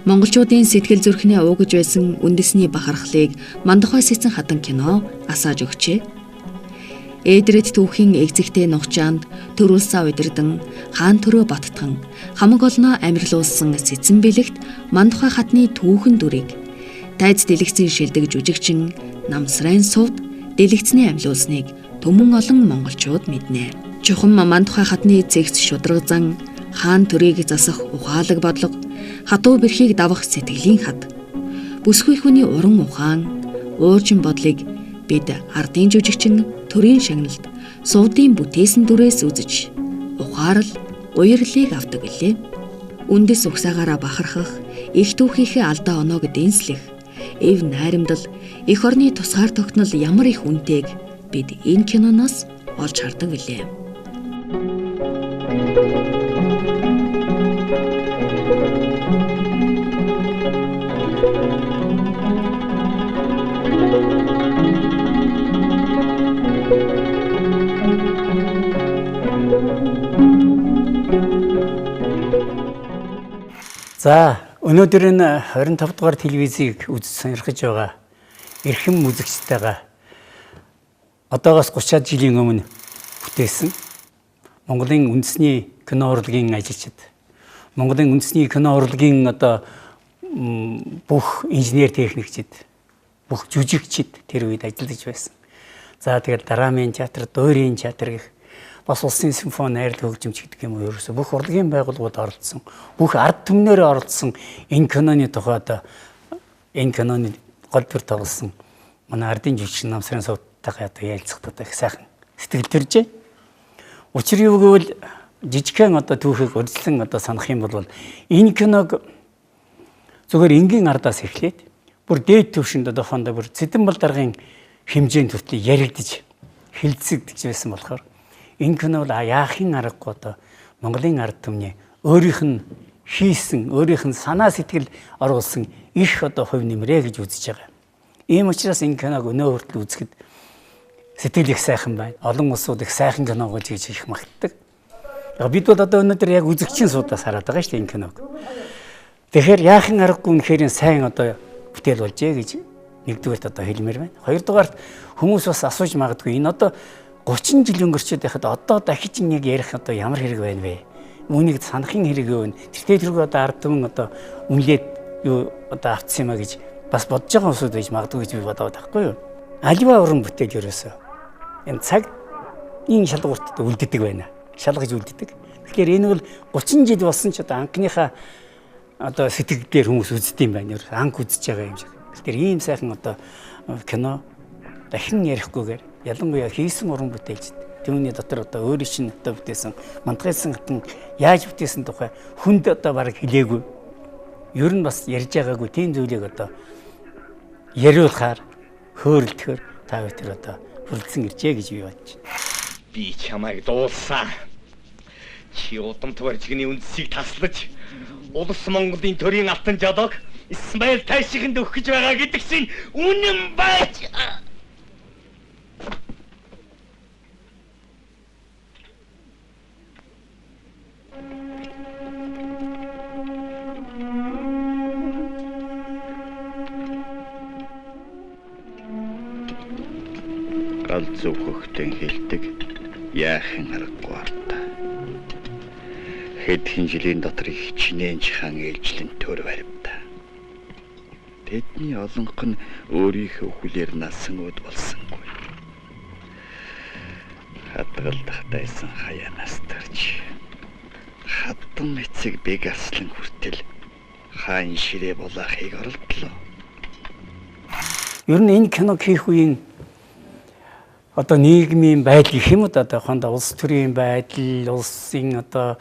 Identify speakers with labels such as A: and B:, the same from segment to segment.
A: Монголчуудын сэтгэл зүрхнээ уугаж байсан үндэсний бахархлыг Мандухай Сэцэн хатан кино асааж өгчээ. Эдрэд түүхийн эгзэгтэй нухчаанд төр улсаа удирдан хаан төрөө баттхан хамаг олноо амарлуулсан Сэцэн бэлэгт Мандухай хатны түүхэн дүрийг тайз дэлгэцийн шилдэг жүжигчин Намсрайн сувд дэлгэцний амьлуулсныг түмэн олон монголчууд мэднэ. Чухам Мандухай хатны цэгц шударга зан, хаан төрийг засах ухаалаг бодлого, хатуу бэрхийг давах сэтгэлийн хат, бүсгүй хүний уран ухаан, ууржин бодлыг бид ардын жүжигчин төрийн шагналд сувдын бүтээсэн дүрээс үзэж ухаарал уярлыг авдаг гэлээ. Үндэс угсаагаараа бахархах, их түүхийнхээ алдаа оноог дэнслэх, эв найрамдал, эх орны тусгаар тогтнол ямар их үнэтэйг бид энэ киноноос олж хардаг билээ.
B: За, өнөөдөр энэ 25 дугаар телевизийг үзэж сонирхож байгаа эрхэм үзэгчтэйгээ одоогоос 30-аад жилийн өмнө бүтээсэн Монголын үндэсний кино урлагийн ажилчид, Монголын үндэсний кино урлагийн одоо бүх инженер техникчид, бүх жүжигчид тэр үед ажиллаж байсан. За, тэгэл драмын театр, дуурийн театр гэх бас улсын симфони найрлаг хөгжимч гэдэг юм уу, ерөөсө бүх урлагийн байгууллагууд оролцсон, бүх ард түмнээр оролцсон энэ киноны тухайд энэ киноны гол дүр тоглосон манай ардын жүжигчин Намсрын сувдтайгаа одоо ярилцах одоо их сайхан сэтгэл төржээ. Учир юу гэвэл жижигхэн одоо түүхийг урьдчилан одоо санах юм бол энэ киног зүгээр энгийн ардаас эхлээд бүр дээд түвшинд одоо хондоо бүр Цэдэнбал даргын хэмжээнд хүртэл яригдж хилцэгдэж байсан болохоор энэ кино бол яахын аргагүй одоо Монголын ард түмний өөрийнх нь хийсэн, өөрийнх нь санаа сэтгэл оруулсан их одоо хувь нэмрээ гэж үзэж байгаа. Ийм учраас энэ киног өнөө хүртэл үзэхэд сэтгэл их сайхан байна. Олон улсууд их сайхан кино гэж их магтдаг. Бид бол одоо өнөөдөр яг үзэгчийн суудаас хараад байгаа шүү дээ энэ киног. Тэгэхээр яахын аргагүй үнэхээр сайн одоо бүтээл болжээ гэж нэгдүгээрт одоо хэлмээр байна. Хоёрдугаарт хүмүүс бас асууж магадгүй энэ одоо 30 жил өнгөрчөөд байхад одоо дахиж яг ярих одоо ямар хэрэг байна вэ? Үүнийг санахын хэрэг юу вэ? Тэртээ тэргүй одоо ард түмэн одоо үнлээд юу одоо автсан юм а гэж бас бодож байгаа хүмүүсүүд байж магадгүй гэж би бодоод байхгүй юу? Аливаа уран бүтээл ерөөсөө энэ цагийн шалгуурт үлддэг байна. Шалгаж үлддэг. Тэгэхээр энэ бол 30 жил болсон ч одоо анхныхаа одоо сэтгэлдээр хүмүүс үздэг юм байна. Анх үзэж байгаа юм шиг. Тэгэхээр ийм сайхан одоо кино дахин ярихгүйгээр ялангуяа хийсэн уран бүтээлчд түүний дотор одоо өөрийн чинь одоо бүтээсэн Мандухайсан хатан яаж бүтээсэн тухай хүнд одоо бараг хэлээгүй. Ер нь бас ярьж байгаагүй тийм зүйлийг одоо яриулахаар хөөрөлдөхөөр та бүхэн одоо хүрэлцэн иржээ гэж би бодож байна.
C: Би чамайг дуулсан. Чи удамтвар жигний үндсийг таслаж улс Монголын төрийн алтан жолоог Исмаил тайшихэнд өгөх гэж байгаа гэдэг чинь үнэн байж.
D: Гал зөвхөхтөн хэлдэг яахын аргагүй ардаа. Хэдхэн жилийн дотор их чинээн хаан ээлжлэн төр баривда. Тэдний олонх нь өөрийнхөө хүлээр насан өд болсонгүй. Хадгалдах дайсан хаяанаас төрж хатан эцэг бэг арслан хүртэл хаан ширээ булаахыг оролдлоо.
B: Ер нь энэ киног хийх үеийн одоо нийгмийн байдал гэх юм уу одоо хондоо улс төрийн байдал, улсын одоо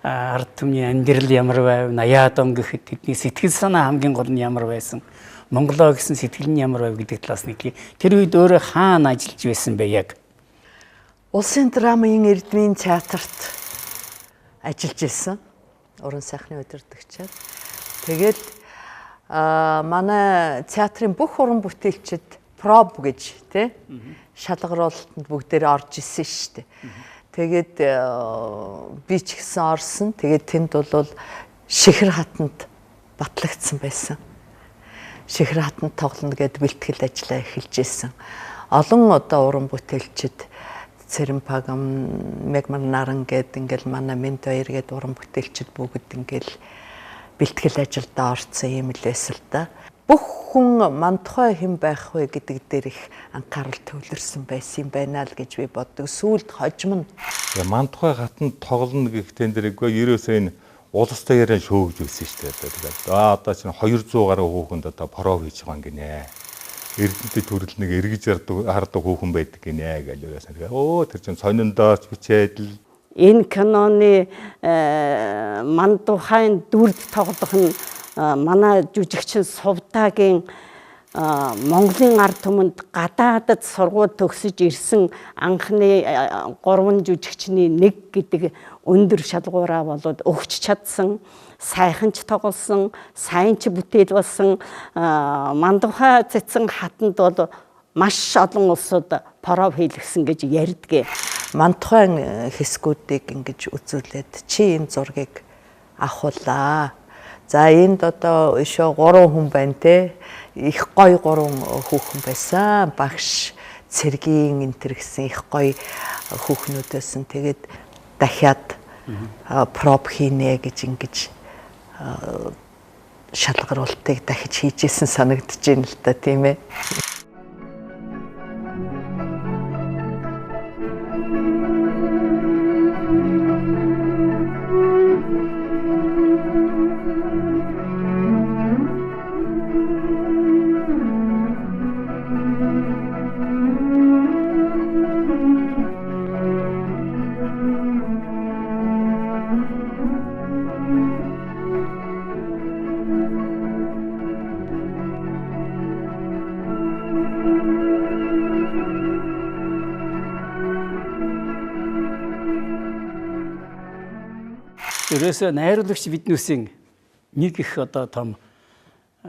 B: ард түмний амьдрал ямар байв, 80-аад он гэхэд тэдний сэтгэл санаа хамгийн гол нь ямар байсан, Монголоо гэсэн сэтгэл нь ямар байв гэдэг талаас нэг. Тэр үед өөрөө хаана ажиллаж байсан бэ яг?
E: Улсын драмын Эрдмийн театрт ажиллаж исэн. Уран сайхны удирдагчаар. Тэгээд манай театрын бүх уран бүтээлчид проб гэж тий шалгаруулалтанд бүгдээрээ орж исэн шүү дээ. Тэгээд би ч гэсэн орсон. Тэгээд тэнд бол Шихэр хатанд Батлагдсан байсан. Шихэр хатанд тоглоно гэд бэлтгэл ажлаа эхэлж исэн. Олон одоо уран бүтээлчид Цэрэнпагам, Мегмар Наран гэд ингээл манай Мэнд баяр гэд уран бүтээлчид бүгд ингээл бэлтгэл ажилдаа орцсон юм л байсан л да. Бүх хүн Мандухай хэн байх вэ гэдэг дээр их анхаарал төвлөрсөн байсан юм байна л гэж би боддог. Сүүлд хожим нь
F: Мандухай хатанд тоглоно гэхтэн дээр үгүй ерөөсөө энэ улстай яриан шөөгж байсан шүү дээ. Тэгээд одоо чинь 200 гаруй хүүхэнд одоо пров хийж байгаа юм гинэ. Эрдэнэт төрөл нэг эргэж хардаг хүүхэн байдаг гинэ гэж ерөөсөө. Тэгээд тэр чинь сониндоо ч бичээд л
G: энэ киноны Мандухайн дүрд тоглох нь манай жүжигчин Сувдагийн Монголын ард түмэнд гадаадад сургууль төгсөж ирсэн анхны 3 жүжигчний нэг гэдэг өндөр шалгуураа болоод өгч чадсан, сайхан ч тоглосон, сайн ч бүтээл болсон. Мандухай цэцэн хатанд бол маш олон улсууд пров хийлгсэн гэж ярьдгээ.
E: Мандухайн хэсгүүдийг ингэж үзүүлээд чи энэ зургийг авахулаа. За энд одоо өшөө 3 хүн байна те. Их гоё 3 хүүхэн байсан. Багш, цэргийн энэ төр гэсэн их гоё хүүхнүүд байсан. Тэгээд дахиад проб хийнэ гэж ингэж шалгаруултыг дахиж хийжсэн санагдаж байна л та, тийм ээ.
B: Ерөөсөө найруулагч биднүүсийн нэг их одоо том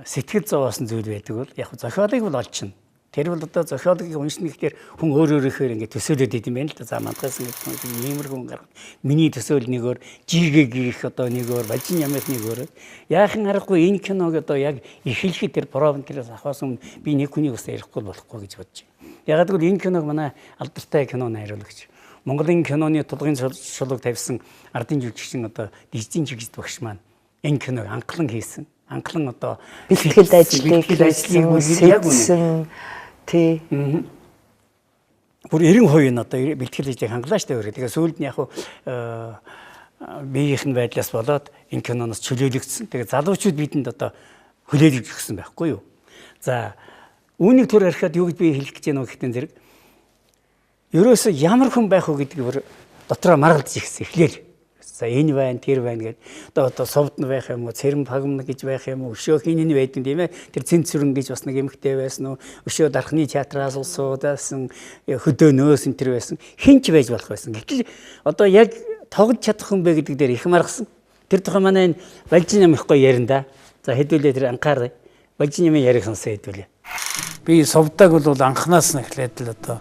B: сэтгэл зовоосон зүйл байдаг бол яг зохиолыг бол олчихно. Тэр бол одоо зохиолыг уншна гэхээр хүн өөр өөрөөхөөр ингээд төсөөлөд идэм байх л да. За мандахайсан гэдэг нь иймэрхүү хүн гаргана. Миний төсөөл нэг өөр, жигээгийнх одоо нэг өөр, Балжин ямих нэг өөр. Яахан аргагүй энэ киног одоо яг эхлэхэд тэр пров тэрээс авахаас өмнө би нэг хүнийг бас ярихгүй болохгүй гэж бодож байна. Ягаад гэвэл энэ киног манай алдартай кино найруулагч Монголын киноны тулгын шулууг тавьсан ардын жүжигчин одоо Диждийн чигжид багш маань энэ киног анхлан хийсэн. Анхлан одоо
E: бэлтгэл ажлыг яг үнэ. Тий.
B: Бүр 90% нь одоо бэлтгэл ажлыг хангалаа штэ өөрөө. Тэгээ сүүлд нь яг биеийнх нь байдлаас болоод энэ киноноос чөлөөлөгдсөн. Тэгээ залуучууд бидэнд одоо хүлээлгэж өгсөн байхгүй юу? За үүнийг түр ярихад юу гэж би хэлэх гэж байна вэ гэхтэн зэрэг ерөөсөө ямар хүн байх вэ гэдгийг бүр дотроо маргалдаж ирсэн эхлээл. За энэ байна, тэр байна гэдэг. Одоо сувдна байх юм уу, цэрэн пагмна гэж байх юм уу, өшөө хин энэ байдэн тийм ээ. Тэр цэнцүрэн гэж бас нэг эмэгтэй байсан уу, өшөө дархны театраас улсуудасан хөдөө нөөс энэ тэр байсан. Хин ч байж болох байсан. Гэтэл одоо яг тоглож чадах хүн бэ гэдэг дээр их маргасан. Тэр тухай манай энэ Балжин ям их гоё ярина да. За хэдүүлээ тэр анхаарай. Балжин ямын яриг сонсоо хэдүүлээ.
H: Би сувдаг бол анханаас нь эхлээд л одоо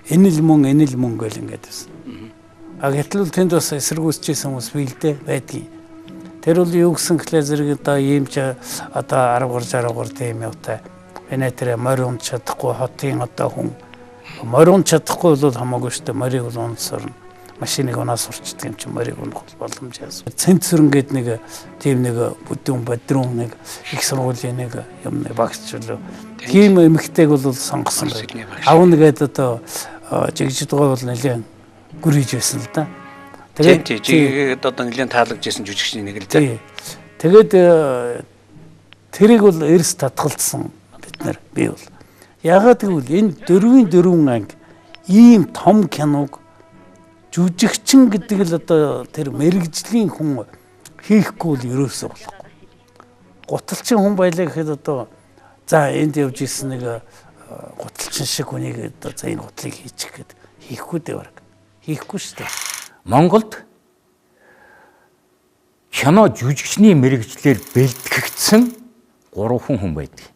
H: энэ л мөн энэ л мөн гэл ингээд байсан. А гэтэл тэнд бас эсэргүүцчихсэн хүмүүс биелдэ байдгийн. Тэр бол юу гэсэн гэхлээр зэрэг одоо ийм ч одоо 10 гар 60 гар тийм явтай. Энэ тэр морь унт чадахгүй хотын одоо хүн морь унт чадахгүй бол хамаагүй шүү дээ. Морийг бол унтсарна. Машиныг унаа сурчдаг юм чи морийг унах боломж яасан. Цэнцүрэн гээд нэг тийм нэг бүдүүн бодрон нэг их сургуулийн нэг юм нэг багш үлээ. Тийм эмэгтэйг бол сонгосон байх. Авна гээд одоо жигжид гой бол нэлээд гүрийж байсан л да.
I: Тэгээд жигээд одоо нэлээд таалагдж байсан жүжигчний нэг л дээ.
H: Тэгээд тэрийг бол эрс татгалцсан бид нар би бол. Ягаад гэвэл энэ 4-ийн 4 анги ийм том киног жүжигчин гэдэг л одоо тэр мэрэгжлийн хүн хийхгүй бол ерөөсөө болохгүй. Гуталчин хүн байлаа гэхэд одоо за энд явж исэн нэг гуталчин шиг хүнийг одоо за энэ гутлыг хийчих гээд хийхгүй дээ баг. Хийхгүй шүү дээ.
J: Монголд кино жүжигчний мэрэгжлээр бэлтгэгдсэн 3 хүн байдаг.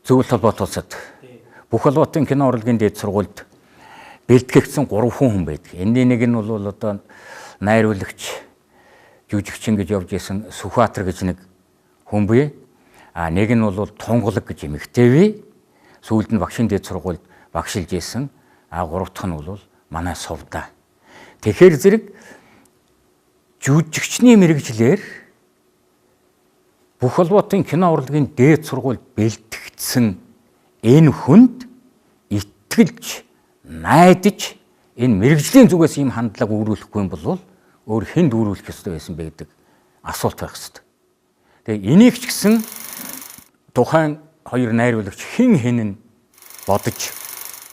J: Зөвлөлт холбоот улсад бүх холбоотын кино урлагийн дээд сургуульд бэлтгэгдсэн 3 хүн байдаг. Энэний нэг нь бол одоо найруулагч, жүжигчин гэж явж исэн Сүхбаатар гэж нэг хүн бий. А нэг нь бол Тунгалаг гэж эмэгтэй бий. Сүүлд нь багшийн дээд сургуульд багшилж исэн. А гурав дахь нь бол манай Сувда. Тэгэхээр зэрэг жүжигчний мэрэгжлэр бүх холбоотын кино урлагийн дээд сургуульд бэлтгэгдсэн энэ хүнд итгэж, найдаж энэ мэрэгжлийн зүгээс ийм хандлага үүрүүлэхгүй юм бол өөр хүнд үүрүүлэх ёстой байсан бэ гэдэг асуулт байх ёстой. Тэгээ энийг ч гэсэн тухайн хоёр найруулагч хэн хэн нь бодож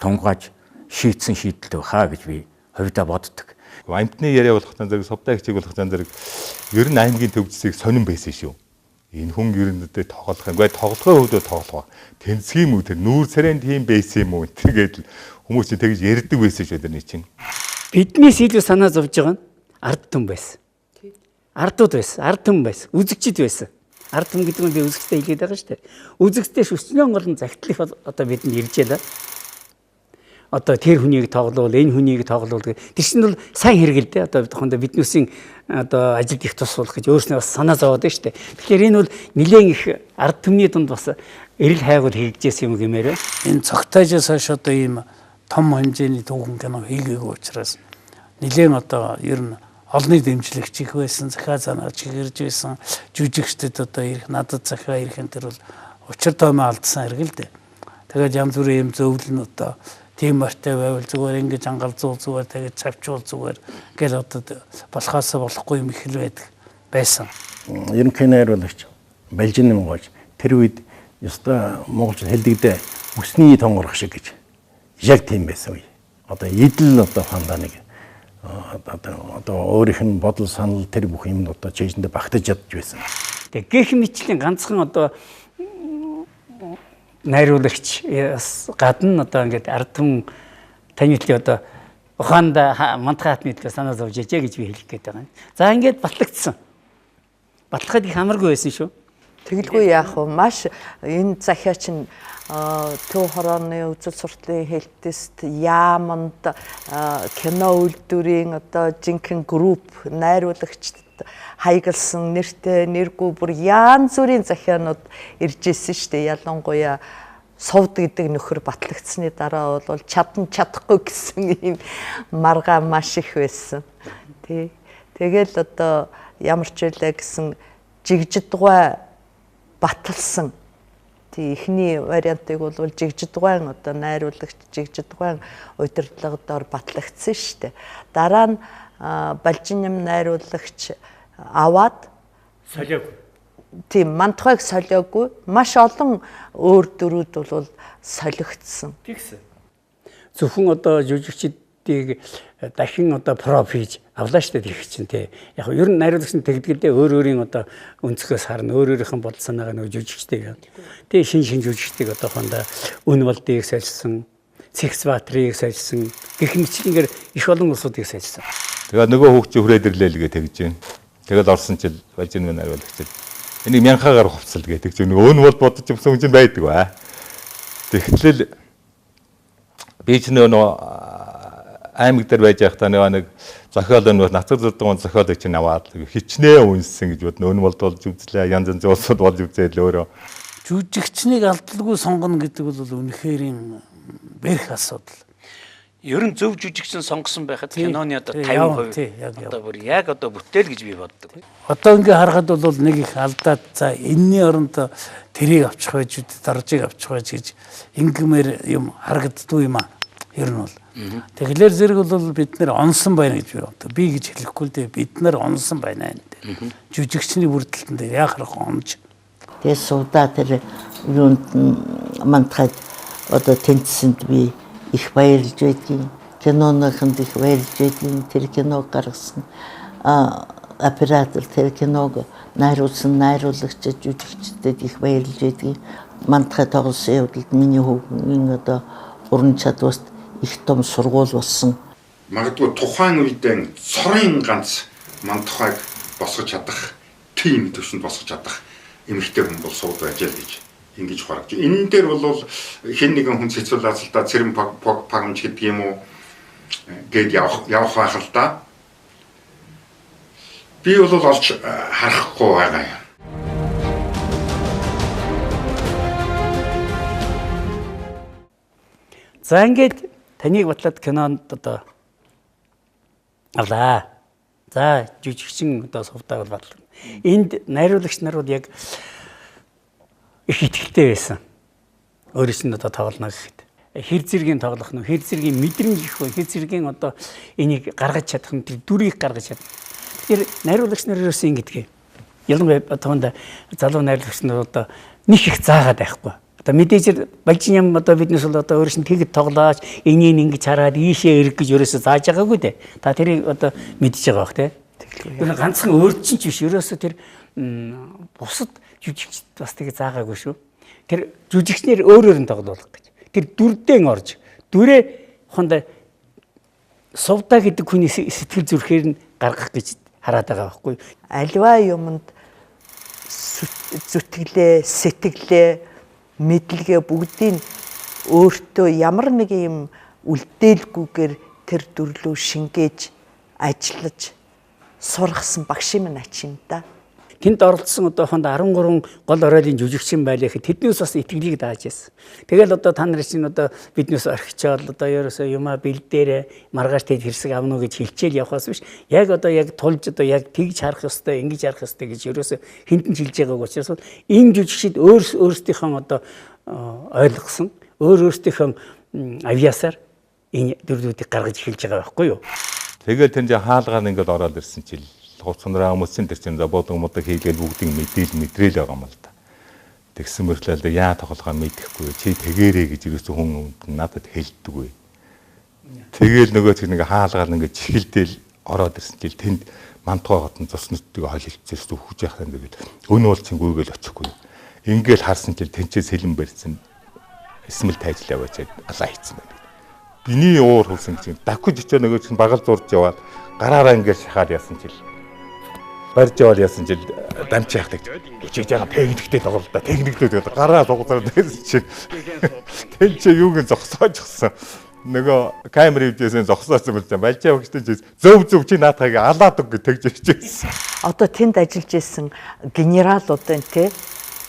J: тунгааж шийдсэн шийдэлтэй байхаа гэж би хувьдаа боддог.
F: Амьтны яриа болох зан зэрэг, Сувдаа эгчийг болох зан зэрэг ер нь аймгийн төвчсийг сонин байсан шүү. Энэ хүн ер нь үдэ тоглох юм. Гэхдээ тоглохын хувьд тоглох. Тэнцэх юм уу тэр нүүр царайн тийм байсан юм уу тэгээд хүмүүс чинь тэгж ярьдаг байсан шүү тэрний чинь.
B: Биднээс илүү санаа зовж байгаа нь ард түмэн байсан. Ардууд байсан, ард түмэн байсан, үзэгчд байсан. Ард түмэн гэдэг нь би үзэгчтэй хэлгээд байгаа шүү дээ. Үзэгчдээс өчнөөн гол нь захидлах одоо бидэнд ирж байлаа. Одоо тэр хүнийг тоглоул, энэ хүнийг тоглоул гэх. Тэр чинь бол сайн хэрэг л дээ. Одоо тухайд биднүүсийн одоо ажилд их тус болох гэж өөрснөө бас санаа зовоод байна шүү дээ. Тэгэхээр энэ бол нэлээд их ард түмний дунд бас эрэл хайгуул хийгдсэн юм гэмээр.
H: Энэ цогтойжоос хойш одоо ийм том хэмжээний түүхэн кино хийгээгүй учраас нэлээд одоо ер нь олонний дэмжлэгч их байсан, захиа занаач их ирж байсан, жүжигчдэд одоо ирэх, надад захиа ирэх энэ төр бол учир тоомоо алдсан хэрэг л дээ. Тэгээд янз бүрийн юм зөвлөл нь одоо тийм морьтой байвал зүгээр ингэж ангалзуул зүгээр тэгээд цавчуул зүгээр гэл одоо болохоосоо болохгүй юм их л байдаг байсан.
K: Ерөнхий найруулагч Балжин Монгол тэр үед ёстой монголч хэлдэгдээ үсний тонгорох шиг гэж яг тийм байсан үе. Одоо идэл одоо хандаа нэг одоо өөрийнх нь бодол санал тэр бүх юм одоо чэйжэндээ багтаж ядж байсан.
B: Тэгээ гэх мэтлийн ганцхан одоо найруулагч гадна одоо ингээд ард түмэн таны төлөө одоо ухаанд мандахын хатны төлөө санаа зовж яжээ гэж би хэлэх гээд байгаа юм. За ингээд батлагдсан. Батлахад их амаргүй байсан шүү.
E: Тэгэлгүй яах вэ? Маш энэ захиа чинь төв хорооны үзэл суртлын хэлтэст яаманд кино үйлдвэрийн одоо жинхэнэ групп найруулагчд хаягласан нэртэй нэргүй бүр янз бүрийн захианууд ирж исэн шүү дээ. Ялангуяа Сувд гэдэг нөхөр батлагдсны дараа бол чадна чадахгүй гэсэн ийм маргаа маш их байсан. Тий. Тэгэл одоо ямар ч байлаа гэсэн жигжидгай баталсан. Тий, эхний вариантыг бол жигжидгайн одоо найруулагч жигжидгайн удирдлага доор батлагдсан шүү дээ. Дараа нь Балжиням найруулагч аваад
B: солиогүй.
E: Тийм, Мандахайг солиогүй. Маш олон өөр дөрүүд бол солигдсон.
B: Тэгсэн. Зөвхөн одоо жүжигчдийг дахин одоо проф хийж авлаа шүү дээ тэр чинь тий. Яг ер нь найруулагч нь тэгдэг л дээ өөр өөрийн одоо өнцгөөс харна, өөр өөрийнх нь бодол санаагаа нөгөө жүжигчдийг. Тэгээ шин жүжигчдийг одоо хондоо Үн Болдыг сольсон, Цэгц Баатрыг сольсон гэх мэтчилэнгээр их олон улсуудыг сольсон.
F: Тэгээд нөгөө хүүхд чинь хүрээд ирлээ л гэ тэгж байна. Тэгэл орсон чил Балжин мэн найруулагч. Энийг мянхаагаар хувцал гэдэг чинь нөгөө өн бол бодож юмсан хүн чинь байдаг ба. Тэгтэл би ч нөгөө аймаг дээр байж байхдаа нөгөө нэг зохиол нөгөө Нацар зурдган зохиолыг чинь аваад хичнээн үнсэн гэж бодно. Өн бол болж үзлээ. Янз янзын улсууд болж үзээ л өөрөө.
H: Жүжигчнийг алдалгүй сонгоно гэдэг бол үнэхээр юм бэрх асуудал.
I: Ер нь зөв жүжигчин сонгосон байхад киноны одоо 50% одоо бүр яг одоо бүтээл гэж би боддог.
H: Одоо ингээ харахад бол нэг их алдаад за энэний оронд тэрийг авчих байж, даржийг авчих байж гэж ингэмээр юм харагддгүй юм аа. Ер нь бол. Тэгэхээр зэрэг бол бид нэр онсон байна гэж би боддог. Би гэж хэлэхгүй л дээ бид нар онсон байна энэ дээр. Жүжигчний бүрдэлтэн дээр яах аргагүй онж.
L: Тэгээ Сувдаа тэр юунд Мандахайд одоо тэнцсэнд би их баярлж байдгийн. Киноныхонд их баярлж байдгийн. Тэр киног гаргасан оператор тэр киног найруулсан найруулагч жүжигчдэд их баярлж байдгийн. Мандахай тоглосон явдалд миний хүүхэн одоо уран чадварт их том сургууль болсон.
M: Магадгүй тухайн үедээ цорын ганц Мандахайг босгож чадах, тийм төвшөнд босгож чадах эмэгтэй хүн бол Сувд байж л гэж ингэж харагдаж. Энэ дээр бол хэн нэгэн хүн цэцүүл азалдаа цэрэм пагамж гэдэг юм уу гээд явах байх л да. Би бол олж харахгүй байгаа юм.
B: За ингээд таныг батлаад кинонд одоо авлаа. За жүжигчин одоо сувдаг бол батлаа. Энд найруулагч нар бол яг их итгэлтэй байсан. Өөрөөс нь одоо тоглоно гэхэд хэр зэргийн тоглох нь, хэр зэргийн мэдрэмж их вэ, хэр зэргийн одоо энийг гаргаж чадах нь, тэр дүрийг гаргаж чадах. Тэгэхээр найруулагч нар ерөөсөө ингэдэг. Ялангуяа тунд залуу найруулагч нар одоо нэг их заагаад байхгүй. Одоо мэдээж балжин ям одоо биднес бол одоо өөрөөс нь тэгэд тоглооч, энийг ингэж хараад ийшээ эрг гэж ерөөсөө зааж байгаагүй дээ. Та тэрийг одоо мэдж байгаа бах те. Тэр ганцхан өөр чинь ч биш. Ерөөсөө тэр бусад жүжигчд бас тэгээ заагаагүй шүү. Тэр жүжигчнэр өөрөөр нь тоглоулах гэж. Тэр дүрдэн орж дүрээ хонд сувдаа гэдэг хүний сэтгэл зүрхээр нь гаргах гэж хараад байгаа байхгүй.
E: Аливаа юмд зүтгэлээ, сэтгэлээ, мэдлэгээ бүгдийг өөртөө ямар нэг юм үлдээлгүйгээр тэр дүрлөө шингээж ажиллаж сургасан багш юм ач юм да.
B: Тэнд оролцсон одоо хонд 13 гол оройлын жүжигчин байлаа гэхэд тэднээс бас итгэлийг дааж байсан. Тэгэл одоо та нар чинь одоо биднээс орхичоол одоо ерөөсөө юмаа бэлдээрээ маргааш тэд хэрсэг авна уу гэж хилчээл явахаас биш. Яг одоо яг тулж одоо яг тэгж харах ёстой, ингэж харах ёстой гэж ерөөсөө хинтэн ч хэлж байгааг учраас энэ жүжигчид өөр өөрсдийнхөө одоо ойлгосон, өөр өөрсдийнхөө авьяасаар энэ дүрдүүдийг гаргаж эхэлж байгаа байхгүй юу?
F: Тэгэл тэнд хаалгаар ингээд ороод ирсэн чил хуцанраа өмсөн тэр чинь бодог мудаг хийгээл бүгдийг мэдээл мэдрээл байгаа юм л да. Тэгсэн мөртлөө яа тоглохоо мэдэхгүй чи тэгээрэй гэж ерөөсөө хүн надад хэлдэггүй. Тэгэл нөгөө чинь ингээ хаалгаар ингээ чихэлдэл ороод ирсэн чил тэнд мантгой хотон цус нүттэйг хойл хилцээс үхэж яхах юм гээд өн уул чинь гүйгээл очихгүй. Ингээл харсан чил тэнцээ сэлэн барьсан эсмэл тайжлаа яваачаад алаа хийцэн байна. Биний уур хөлсөн чинь давхиж очоо нөгөө чинь багал зурж яваад гараараа ингээл шахаад ясан чил барьж яваал яасан чил дамч яах гэж чиж байгаа техниктэй тоглолтоо техниктэй гэдэг гараа сугацаар байсан чинь тэн чи юуг нь зогсоожсэн нөгөө камер хөвжсэн зогсоосон юм чинь балжаа өгчтэй чи зөв зөв чи наатахыг алаад үг гэж тэгж ирчихсэн.
E: Одоо тэнд ажиллаж исэн генералуудын те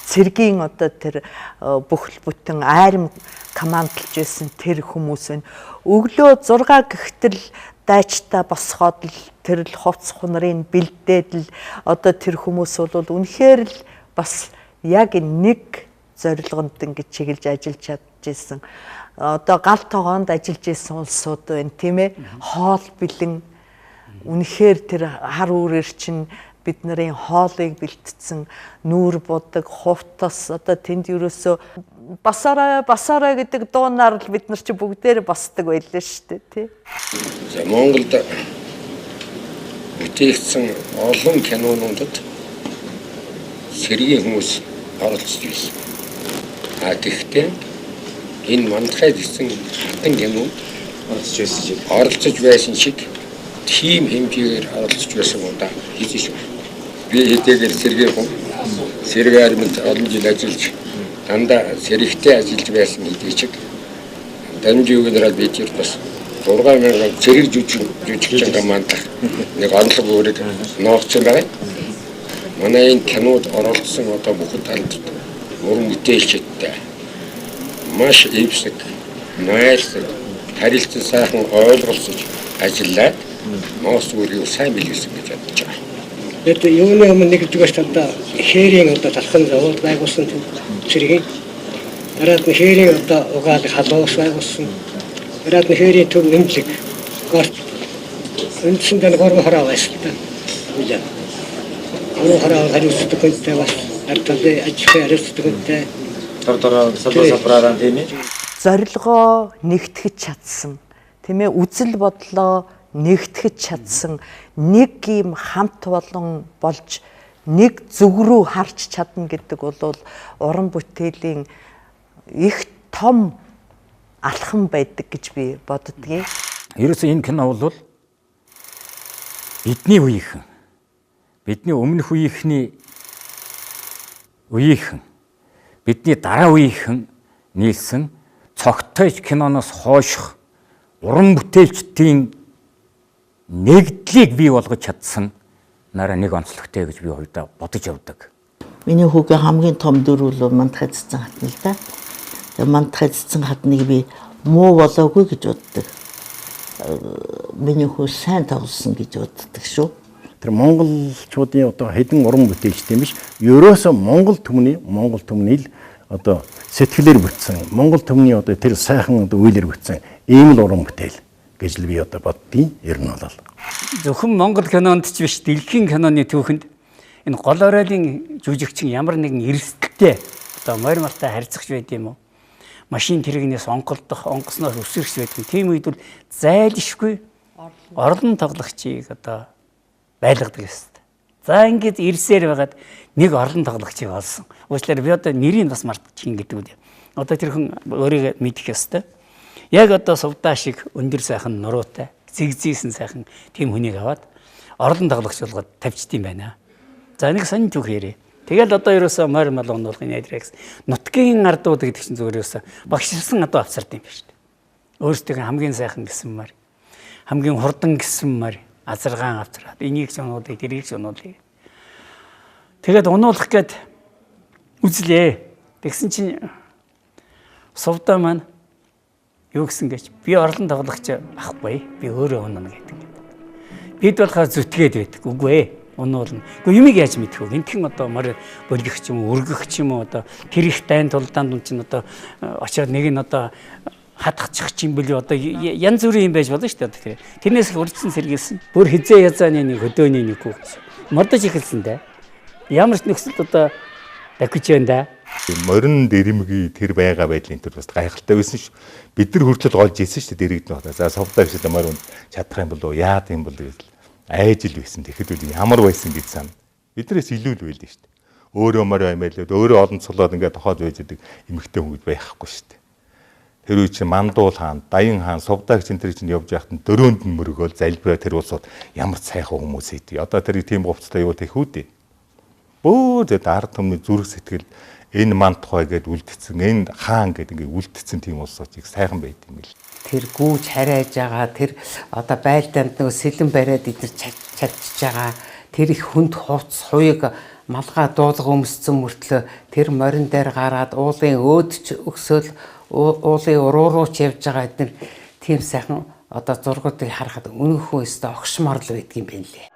E: цэргийн одоо тэр бүхэл бүтэн айрам командалж байсан тэр хүмүүс байна. Өглөө 6 гэхтэл дайчтай босгоод л тэр л хувц хунрыг бэлдээд л одоо тэр хүмүүс бол үнэхээр л бас яг нэг зорилгонд ингэж чиглэж ажиллаж чадчихсан. Одоо гал тогоонд ажиллаж исэн улсууд байна тийм ээ. Хоол бэлэн үнэхээр тэр хар үүрээр чинь бид нарын хоолыг бэлтцсэн нүүр будаг, хувтас одоо тэнд ерөөсөө басараа басараа гэдэг дуунаар л бид нар чи бүгдээр босдог байлаа шүү дээ тий.
N: За Монголд бүтээгдсэн олон кинонуудад сэргийн хүмүүс оролцож байсан. А тэгэхдээ энэ Мандахай гэсэн хатан кинонд оролцож байсан шиг тийм хэмжээгээр оролцож байсан удаа хийж шүү. Би хэдийгээр сэргийн хүн, сэрэг арминд олон жил ажиллаж дандаа сэрэгтэй ажиллаж байсан хэдий ч дамжуу генерал бид бас 6000 цэрэг жүжигчин командах нэг онцлог үүрэг ноогдсон байгаа. Манай энэ кинод оролцсон одоо бүхэн талд уран бүтээлчдтэй маш эвсэг, нойлсог, харилцан сайхан ойлголцож ажиллаад Монгол үүргийг сайн биелүүлсэн гэж бодож байгаа.
O: Тэгээд юуны өмнө нэгдүгээрт одоо хээрийн одоо талхан завод байгуулсан цэргийн дараад нь хээрийн одоо угаалга халуус байгуулсан. Дараад нь хээрийн төв эмнэлэг горт үндсэндээ 3 хороо байсан та. Үлээ. 3 хороо хариуцдаг хүнтэй бас ард талын аж ахуйн хариуцдаг хүнтэй
P: дор дороо салбар салбараараа тийм ээ.
E: Зорилгоо нэгтгэж чадсан. Тийм ээ үзэл бодлоо нэгтгэж чадсан нэг юм хамт болон болж нэг зүг рүү харж чадна гэдэг бол уран бүтээлийн их том алхам байдаг гэж би боддгийг.
J: Ерөөсөө энэ кино бол бидний үеийнхэн, бидний өмнөх үеийнхний үеийнхэн, бидний дараа үеийнхэн нийлсэн цогтой киноноос хойших уран бүтээлчдийн нэгдлийг бий болгож чадсан нараа нэг онцлогтой гэж би хувьдаа бодож явдаг.
L: Миний хүүгийн хамгийн том дүр бол Мандахай цэцэн хатна л да. Тэгээ Мандахай цэцэн хатныг би муу болоогүй гэж боддог. Миний хүү сайн тоглосон гэж боддог шүү.
K: Тэр монголчуудын одоо хэдэн уран бүтээлчтэй юм биш. Ерөөсөө Монгол түмний л одоо сэтгэлээр бүтсэн. Монгол түмний одоо тэр сайхан одоо үйлэр бүтсэн ийм л уран бүтээл гэж л би одоо боддیں۔ Ер нь бол
B: зөвхөн Монгол кинонд ч биш, дэлхийн киноны түүхэнд энэ гол оройлын жүжигчин ямар нэгэн эрсдэлтэй одоо морь мартай харьцах байд юм уу? Машин тэрэгнээс онголдох, онгоцноос өсөрч байдаг. Тийм үед бол зайлшгүй орлон тоглогчийг одоо байлгадаг ёстой. За ингээд ирсээр байгаад нэг орлон тоглогчийг олсон. Уучлаарай, би одоо нэрийг бас мартчихин гэдэг үү. Одоо тэр хүн өөрийгөө мэдэх ёстой. Яг одоо сувдаа шиг өндөр сайхан нуруутай, зэгзийсэн сайхан тийм хүнийг аваад орлон тоглогч болгоод тавьчт юм байна. За нэг сонин түүх ярив. Тэгэл одоо ерөөсөө морь мал унуулгын найдрагс нутгийн ардууд гэдэг чинь зүгээр ерөөсөө багшилсан адуу авцард юм байна шүү дээ. Өөрсдийн хамгийн сайхан гэсэн морь, хамгийн хурдан гэсэн морь азаргаан авцраад энийг ч унуулъя, тэрийг ч унуулъя. Тэгээд унуулах гээд үзлээ. Тэгсэн чинь сувдаа маань юу гэсэн гэж би орлон тоглогч ахгүй, би өөрөө унана гэдэг. Бид болохоор зүтгээд байдаг. Үгүй ээ. Унуулна. Гэхдээ юмыг яаж мэдэх вэ? Энтхэн одоо морь бөлгөх ч юм уу, өргөх ч юм уу, одоо тэр их дайн тулдаанд чинь одоо очиод нэг нь одоо хатгачих юм бэлээ, одоо янз бүрийн юм байж болно шүү дээ. Тэрнээс их урьдчилан сэргийлсэн. Бүр хизээ язааны нэг хөдөөний нэг үг. Мордож эхэлсэн дээ. Ямар ч нөхцөлд одоо дахиж байна да.
F: Морин дэрэмгий тэр байгаа байдлын төр бас гайхалтай байсан шүү. Бид нар хүртэл голж ийсэн шүү дээ дэрэгдэн байна. За сувдаа биш л морин чадах юм болов уу? Яад юм бол гэж айж л байсан. Тэгэхэд үл ямар байсан гэж сан. Биднээс илүү л байлээ шүү дээ. Өөрөө морь аймайлаад, өөрөө олонцлоод ингээд тохоод байж байгаа эмэгтэй хүн гэж байхгүй шүү дээ. Тэр үе чинь Мандуул хаан, Даян хаан, Сувдаагч энэ тэр чинь явж байхад нь дөрөөнд нь мөргөөл залбираа тэр улсууд ямар сайхан хүмүүс ийдээ. Одоо тэр тийм говцтой юу тэхүү дээ. Бөө зэд ард түмний зүрх сэтгэл энэ Мандухай гэд үлдсэн, энэ хаан гэд ингээд үлдсэн тийм улсууд их сайхан байд юм бэл.
Q: Тэр гүүж харайж байгаа, тэр одоо байлдаанд нөгөө сэлэн бариад идэр чавчиж байгаа, тэр их хүнд хувцс хуйг малгай дуулга өмссөн мөртлөө тэр морин дээр гараад уулын өөдч өксөөл уулын уруу руу ч явж байгаа эднэр тийм сайхан одоо зургуудыг харахад үнэхүү өстө огшмоор л байдгийн юм байна лээ.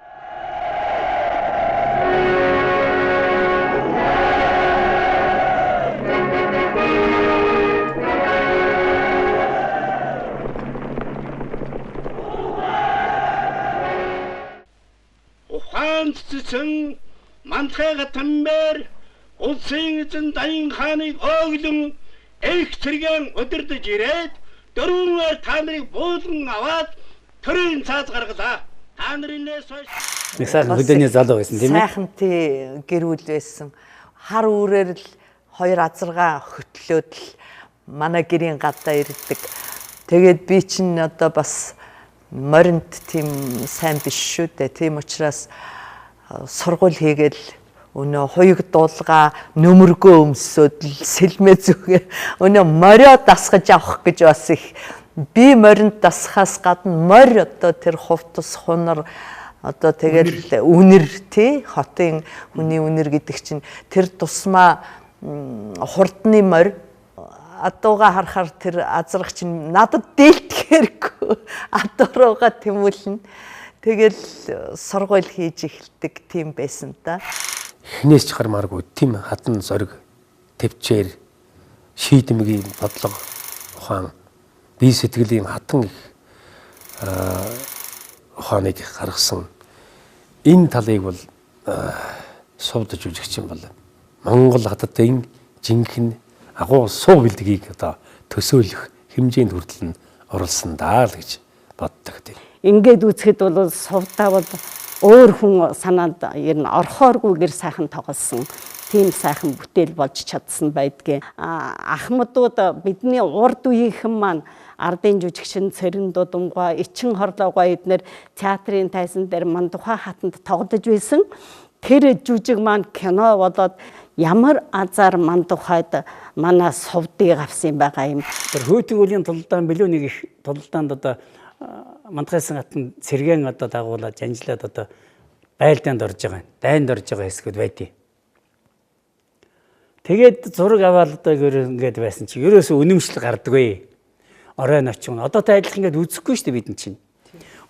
R: Ухаан цэцэн Мандахай гатамбэр улсын эзэн Даян хааныг өөглөн их цэргэн удирдах ирээд дөрвөнээр та нарыг буулган аваад төрийн цааз гаргалаа. Та нарынээс хойш
B: нэг сайхан хөдөөний залуу байсан тийм ээ.
E: Сайхан тий гэрүүл байсан. Хар үүрээр л хоёр азаргаа хөтлөөд л манай гэрийн гадаа ирдэг. Тэгээд би чинь одоо бас моринд тийм сайн биш шүү дээ. Тийм учраас сургууль хийгээл өнөө хуйг дуулгаа нөмөргөө өмсөөд л сэлмээ зүгээ өнөө морио дасгаж авах гэж бас их би моринд дасхаас гадна морь одоо тэр хувцас хунар одоо тэгэл үнэр тий хотын хүний үнэр гэдэг чинь тэр тусмаа хурдны морь адууга харахаар тэр азрах чинь надад дээлдэхэргүй адуу руугаа тэмүүлнэ. Тэгэл сургууль хийж эхэлдэг тийм байсан та.
S: Хинээс ч гармааргүй тийм хатан зориг төвчээр шийдэмгийн бодлого ухаан бие сэтгэлийн хатан их ухааныг гаргасан энэ талыг бол сувдаж жүжигч юм бол Монгол хататын жинхэнэ агуу суу бэлдгийг одоо төсөөлөх хэмжээнд хүртэл нь оролсон даа л гэж боддог тийм.
G: Ингээд үзэхэд бол сувдаа бол өөр хүн санаанд ер нь орхооргүйгээр сайхан тоглосон. Тийм сайхан бүтээл болж чадсан байдгийн. Ахмадууд бидний урд үеийнхэн маань ардын жүжигчин Цэрэн Дудамгай, Ичин Хорлоогой эднэр театрын тайзан дээр Мандухай хатанд тоглож байсан. Тэр жүжиг маань кино болоод ямар азар Мандухайд манай сувдыг авсан байгаа юм.
B: Тэр хөөтөг үлийн тулдаан билүү нэг их тулдаанд одоо Мандахайсан хатан цэргэн одоо дагуулаад жанжлаад одоо Байлдаанд орж байгаа, дайнд орж байгаа хэсгүүд байдیں۔ Тэгээд зураг аваад одоо ингээд байсан чи ерөөсөө үнэмшил гардаггүй. Орой очих. Одоотой адилхан ингээд үзэхгүй шүү дээ бид нар чинь.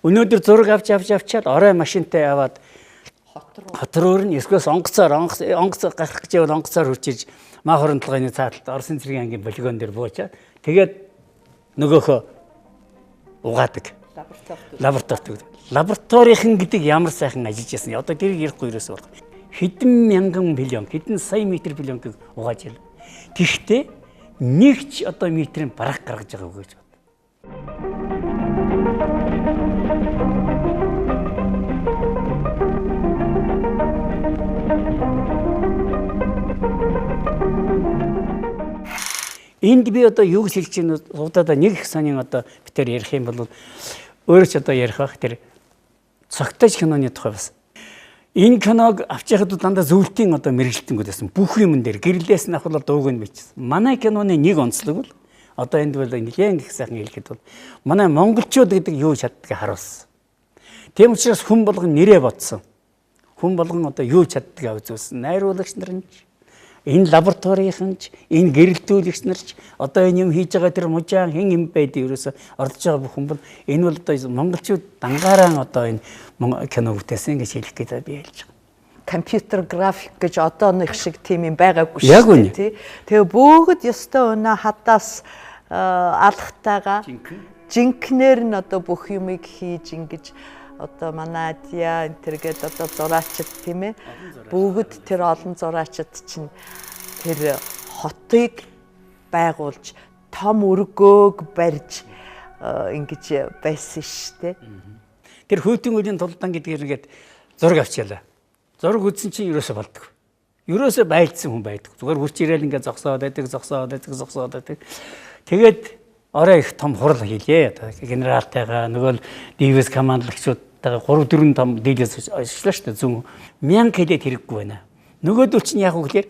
B: Өнөөдөр зураг авч авч авчаад орой машинтай аваад хот руу нь эсвэл онгоцоор онгоц гарах гэж явал онгоцоор хурж иж маа хорон толгойн цааталт Оросын цэргийн ангийн полигон дээр буучаад тэгээд нөгөөхөө угаадаг. Лабораторид. Лабораторийн гэдэг ямар сайхан ажиллаж байсан. Одоо тэрийг ярихгүй ерөөсөө болох. Хэдэн мянган пленк, хэдэн сая метр пленкийг угааж ял. Тэгэхдээ нэг ч одоо метрийн бараг гаргаж байгаа үг гэж бод. Энд би одоо юу гэж хэлж байна вэ? Сувдаа нэг их сонин одоо битэр ярих юм бол өөрөө ч одоо ярих бах тэр цогтойч киноны тухай бас. Энэ киног авч яхад дандаа зөвлөлтийн одоо мэргэжилтэнгүүд байсан. Бүх юмн дээр гэрлээс нь ахвал дууг нь бичсэн. Манай киноны нэг онцлог бол одоо энд бол нэлээд их сайхан хэлэхэд бол манай монголчууд гэдэг юу чаддгийг харуулсан. Тийм учраас хүн болгон нэрээ бодсон. Хүн болгон одоо юу чаддгийг үзүүлсэн. Найруулагч нар нь ч энэ лабораторийнхан ч энэ гэрэлтүүлэгч нар ч одоо энэ юм хийж байгаа тэр мужаан хэн юм байдаг ерөөсө оролцож байгаа бүх хүн бол энэ бол одоо монголчууд дангаараа одоо энэ кино бүтээсэн гэж хэлэх гээд би хэлж байгаа.
E: Компьютер график гэж одоо нэг шиг тийм юм байгаагүй шүү дээ тий. Тэгээ бүгд ёстой өнөө хадаас алхтайгаа жинкнэр нь одоо бүх юмыг хийж ингэж одоо манай Адия энэ төргээд одоо зураачд тийм ээ бүгд тэр олон зураачд чинь тэр хотыг байгуулж том өргөөг барьж ингэж байсан шүү дээ.
B: Тэр хүйтэн үеийн тулдаан гэдгээр ингээд зураг авчиалаа. Зураг үзсэн чинь ерөөсөө болдог. Ерөөсөө байлдсан хүн байдаг. Зүгээр хурц ирээл ингээд зогсоод байдаг, зогсоод байдаг, зогсоод байдаг. Тэгээд орой их том хурал хийлээ. Одоо генералтайгаа нөгөө дивис командлагчдтайгаа 3 4 том дийлээс ажиллаа шүү дээ. Зүүн 1000 хэлээд хэрэггүй байна. Нөгөөдөл чинь яг үг хэлээр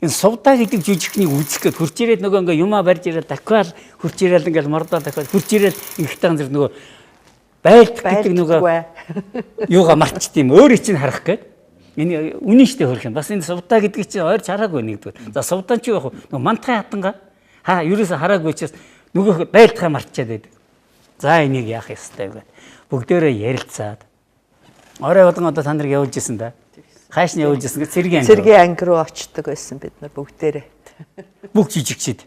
B: энэ сувдаа гэдэг жүжигчнийг үзэх гээд хурц ирээд нөгөө ингээ юмаа барьж ирээд дахиад хурц ирээл ингээл мордоо дахиад хурц ирээл инхтэн зэрэг нөгөө байлт гэдэг нөгөө юугаа мартчт юм. Өөрөө чинь харах гээд энэ үнэн штэ хөрөх юм. Бас энэ сувдаа гэдгийг чинь ойрч хараагүй нэгдүгээр. За сувдаа чи яг нөгөө мантахын хатангаа ха ерөөсө хараагүй учраас нөгөө байлтахаа мартчаад байдаг. За энийг яах ёстой вэ? Бүгдээрээ ярилцаад орой болгон одоо та нарыг явуулж исэн да. Хааш нь явуулж исэн гэж цэргийн анги.
E: Цэргийн анги руу очдөг байсан бид нар бүгдээрээ.
B: Бүх жижигчид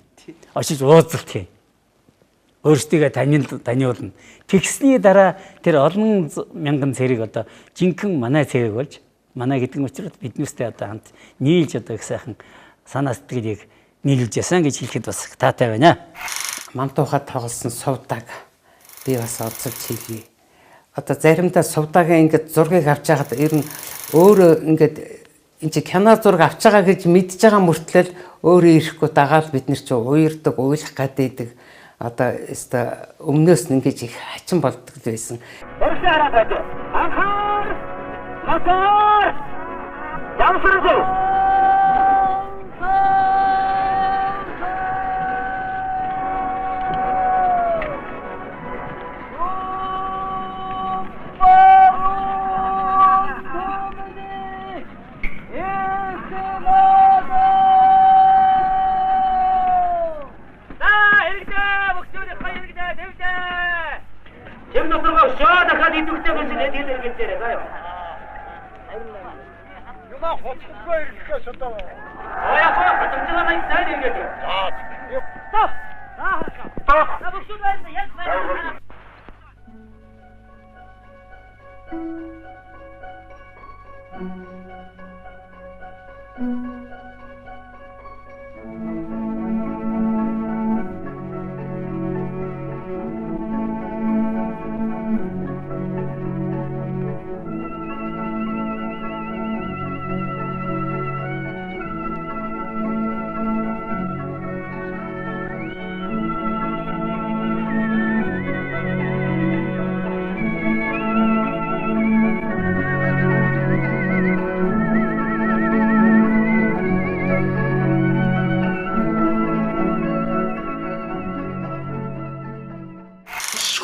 B: очиж уулзалт хий. Өөрсдийгөө таниулна. Тэгсний дараа тэр олон мянган цэрэг одоо жинхэнэ манай цэрэг болж манай гэдэг нь учраас биднээстэй одоо хамт нийлж одоо их сайхан санаа сэтгэлийг нийлүүлж ясан гэж хэлэхэд бас таатай байна.
Q: Мантуухад тоглосон сувдаг би бас оролцож хийлээ. Одоо заримдаа сувдагийн ингээд зургийг авч байхад ер нь өөрөө ингээд энэ чи кино зураг авч байгаа гэж мэдж байгаа мөртлөө өөрөө ирэхгүй дагаал бид нар чи уярдаг, уйлах гадийдэг. Одоо өстө өмнөөс нь ингэж их хачин болдог л байсан.
R: Өрсөн хараад байж. Анхаар мотор ямсаргүй.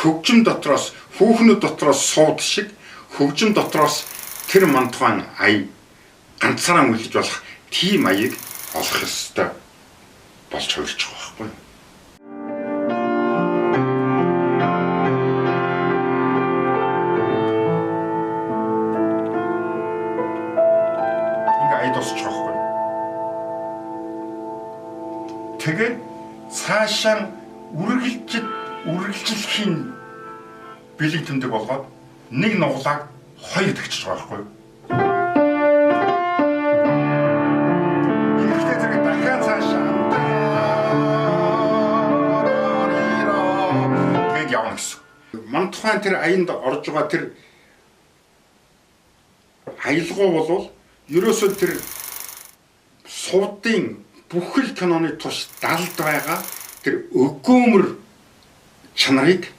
M: Хөгжим дотроос хүүхнүүд дотроос сууд шиг Хөгжим дотроос тэр Мандухайн ая ганцаараа үлдэж болох тийм аяыг олох ёстой болж хувирч байгаа байхгүй юу? Ингээ ая дуусчих байхгүй юу? Тэгээд цаашаа үргэлжлэхийн бэлэг тэмдэг болгоод нэг нуглааг хоёр тэгчиж байгаа байхгүй юу? Ингэхдээ зэрэг дахиад цаашаа тэгээд явна гэсэн. Мандухайн тэр аянд орж байгаа тэр аялгау болвол ерөөсөө тэр сувдын бүхэл киноны турш далд байгаа тэр өгөөмөр чанарыг